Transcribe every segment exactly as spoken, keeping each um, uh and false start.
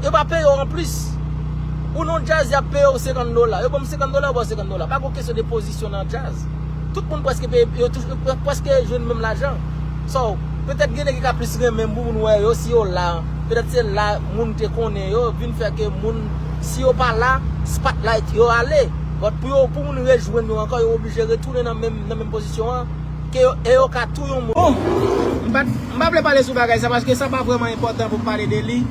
Yo pa peye w anplis. Ou nan djaz, y ap peye w senkant dola. Yo ban m senkant dola, yo ban w senkant dola. Pa gen kesyon de pozisyon nan djaz. Tout moun prèske peye, yo touche, yo prèske jwenn menm lajan. So, petèt gen nèg ki ka plis renmen pou moun wè yo si yo la. Petèt se la moun te konnen yo, vin fè ke moun, si yo pa la, spotlight yo ale. But pou yo, pou moun rejwenn yo ankò, yo oblije retounen nan menm, nan menm pozisyon an. Ke yo, e yo ka touye yon moun. Bon, m pa, m pa vle pale sou bagay sa paske sa pa vrèman enpòtan pou m pale de li.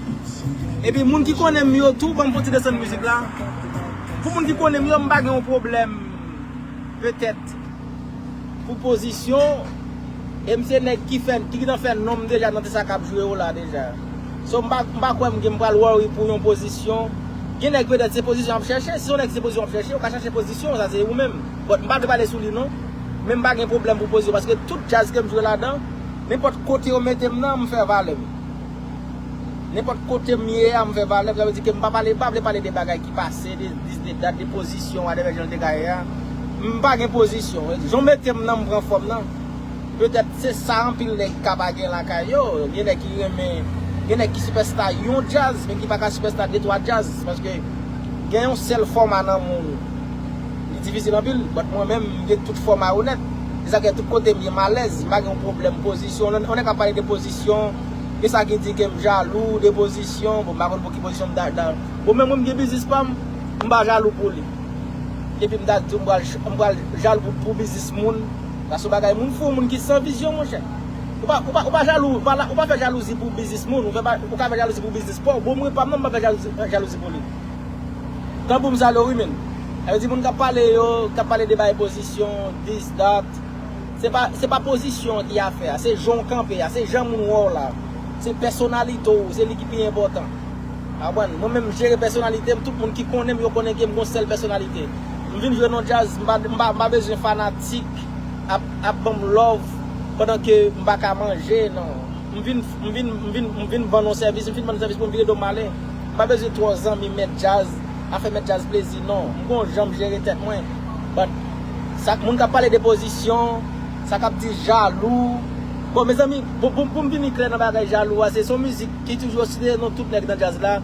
Epi moun ki konnen m yo tou, ban m fon ti desann mizik la. Pou moun ki konnen m yo, m pa gen yon pwoblèm petèt pou pozisyon. E m se nèg ki fè, ki gentan fè non m deja nan sa k ap jwe yo la deja. So m pa, m pa kwè m gen m pral worry pou yon pozisyon. Gen nèg petèt se pozisyon ap chèche, si se yon nèg se pozisyon ap chèche, ou ka chèche pozisyon, sa se ou menm. But m pa vle pale sou li non. Men m pa gen pwoblèm pou pozisyon paske tout djaz ke m jwe ladan, nenpòt kote yo mete m nan, m fè valè m. Nenpòt kote m ye a, m fè valè m. Sa vle di ke m pa pale, m pa vle pale de bagay ki pase, de dis, de dat, de pozisyon, whatever jan l te ka ye a. M pa gen pozisyon. Jan w mete m nan, m pran fòm nan. Petèt se sa anpil nèg ka pa gen lakay yo. Gen nèg ki renmen, gen nèg ki sipèsta yon djaz, men ki pa ka sipèsta de twa djaz. Paske gen yon sèl fòma nan moun. Li difisil anpil, but mwen menm, m gen tout fòma yo nèt. Se sa k fè tout kote m ye m alèz, m pa gen yon pwoblèm pozisyon. Lè yon nèg ap pale de pozisyon, gen sa ki di ke m jalou de pozisyon. Bon, m pa konn pou ki pozisyon m ta, ta. Bon, men mwen m gen biznis pa m, m pa jalou pou li. Epi m ta di w m pral, m pral jalou pou, pou biznis moun. Sa se yon bagay moun fou, moun ki san vizyon, monchè. Ou pa, ou pa, ou pa jalou, ou pa, la- ou pa fè jalouzi pou biznis moun, ou, fè pa, ou ka fè jalouzi pou biznis pa w. Bon, mwen pa m nan, m pa fè jalouzi, jalouzi pou li. Tanbou m salye w wi, men. Sa vle di moun k ap pale yo, k ap pale de bay pozisyon, this, that. Se pa, se pa pozisyon ki afè a, se jan w kanpe a, se jan moun wè w la. Se pèsonalite w, se li ki pi enpòtan. Ou konprann? Mwen menm m jere pèsonalite m, tout moun ki konnen m, yo konnen ke m gon sèl pèsonalite. M vin jwe nan djaz, m pa, m pa, m pa bezwen fanatik ap, ap ban m love pandan ke m pa ka manje, non. M vin, m vin, m vin, m vin vann yon sèvis, m fin vann yon sèvis pou m vire do m ale. M pa bezwen twò zanmi mèt djaz, ap fè mèt djaz plezi, non. M gon jan m jere tèt mwen. But, sa, moun k ap pale de pozisyon, sa k ap di jalou. Bon, mezanmi, pou, pou, pou m vini klè nan bagay jalou a, se, se yon mizik ki toujou site non tout nèg nan djaz la.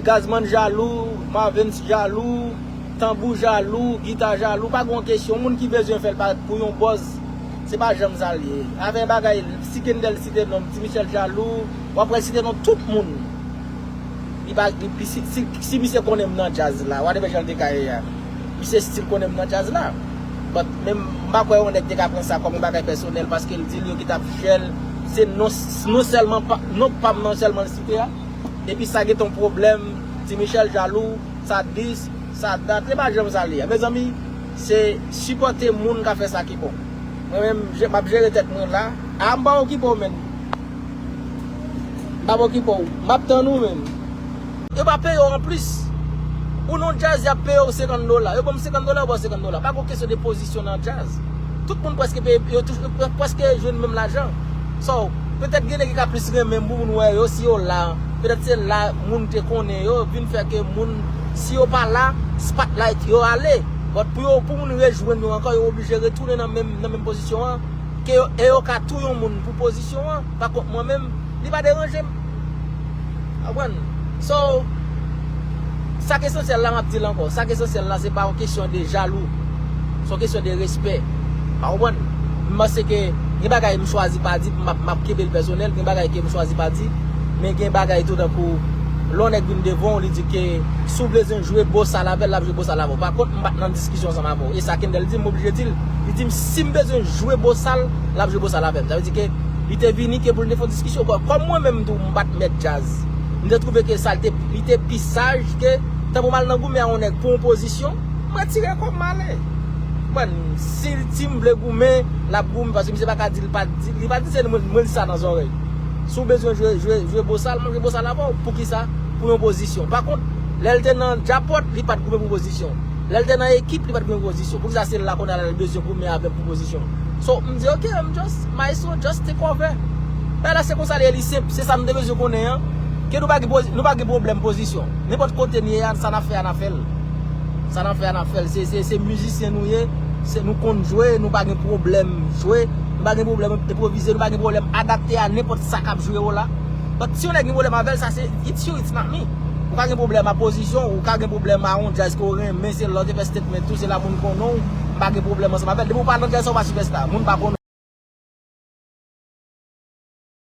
Gazman jalou, Marvens jalou, tanbou jalou, gita jalou, pa gon kesyon. Moun ki bezwen fè l pa pou yon buzz, se pa janm sa l ye. Avè bagay, si Kendel site non m, Ti Michel jalou, w ap wè l site non tout moun. Li pa, li, li, si, si, si misye konnen m nan djaz la, whatever jan l te ka ye a, misye still konnen m nan djaz la. But, men m pa kwè yon nèg te ka pran sa kòm yon bagay pèsonèl, paske l di l yo ki t ap jèl, se non, non sèlman pa, non pa m nan sèlman l site a. Epi sa gen yon pwoblèm, Ti Michel jalou, sa dis, sa dat, se pa janm sa l ye. Mezanmi, se sipòte moun k ap fè sa ki bon. Mwen menm, je- m ap jere tèt mwen la. A, m pa okipe w, menn. M pa okipe w. M ap tann ou, menn. Yo pa peye w anplis. Ou nan djaz, y ap peye w senkant dola. Yo ban m senkant dola, yo ban w senkant dola. Pa gen kesyon de pozisyon nan djaz. Tout moun prèske peye, yo touche, yo prèske jwenn menm lajan. So, petèt gen nèg ki ka plis renmen pou moun wè yo si yo la. Petèt se la moun te konnen yo, vin fè ke moun, si yo pa la, spotlight yo ale. But pou yo, pou moun rejwenn yo ankò, yo oblije retounen nan menm, nan menm pozisyon an. Ke yo, e yo ka touye yon moun pou pozisyon an. Pa kont mwen menm, li pa deranje m. Ou konprann? So, sa k esansyèl la, m ap di l ankò. Sa k esansyèl la, se pa yon kesyon de jalou. Se yon kesyon de respè. Ou konprann? M panse ke gen bagay m chwazi pa di, m ap, m ap kenbe l pèsonèl, gen bagay ke m chwazi pa di, men gen bagay tou tankou, lè yon nèg vin devan w, li di ke si w bezwen jwe bosal avè l, l ap jwe bosal avè w. Pa kont, m pa t nan diskisyon ansanm avè w. E sa Kendel di m, m oblije di l. Li di m, si m bezwen jwe bosal, l ap jwe bosal avè m. Sa vle di ke li te vini ke pou l te fè yon diskisyon. Kò- Kòm mwen menm tou, m pa t mèt djaz. M te twouve ke sa, li te, li te pi saj ke, tankou m al nan goumen a yon nèg pou yon pozisyon, m retire kò m, m ale. Bon, si, si m vle goumen, l ap goumen, paske misye pa ka di l pa di, li pa di se mwen, mwen l sa nan zòrèy. Si w bezwen jwe, jwe, jwe bosal, mwen jwe bosal avè w. Poukisa? Pou yon pozisyon. Pa kont, lè l te nan djapòt, li pa t goumen pou pozisyon. Lè l te nan ekip, li pa t goumen pou pozisyon. Poukisa se la kounye a la l bezwen goumen avè m pou pozisyon? So, m di, ok, m just, maestro, just take over. Bagay la se konsa li ye, li senp. Se sa nou te bezwen konnen an. Ke nou pa gen pozi- nou pa gen pwoblèm pozisyon. Nenpòt kote n ye a, sa n ap fè a, n ap fè l. Sa n ap fè a, n ap fè l. Se, se, se mizisyen nou ye. Se, nou konn jwe, nou pa gen pwoblèm jwe. Nou pa gen pwoblèm enpwovize, nou pa gen pwoblèm adapte a nenpòt sa k ap jwe yo la. But si yon nèg gen pwoblèm avè l, sa se, it's you, it's not me. Ou ka gen pwoblèm a pozisyon, ou ka gen pwoblèm a yon djaz ke w renmen, se lè w te fè statement tou, se la moun konnen w, m pa gen pwoblèm ansanm avè l. Depi w pa nan djaz sa, w pa sipèsta. Moun pa konnen w.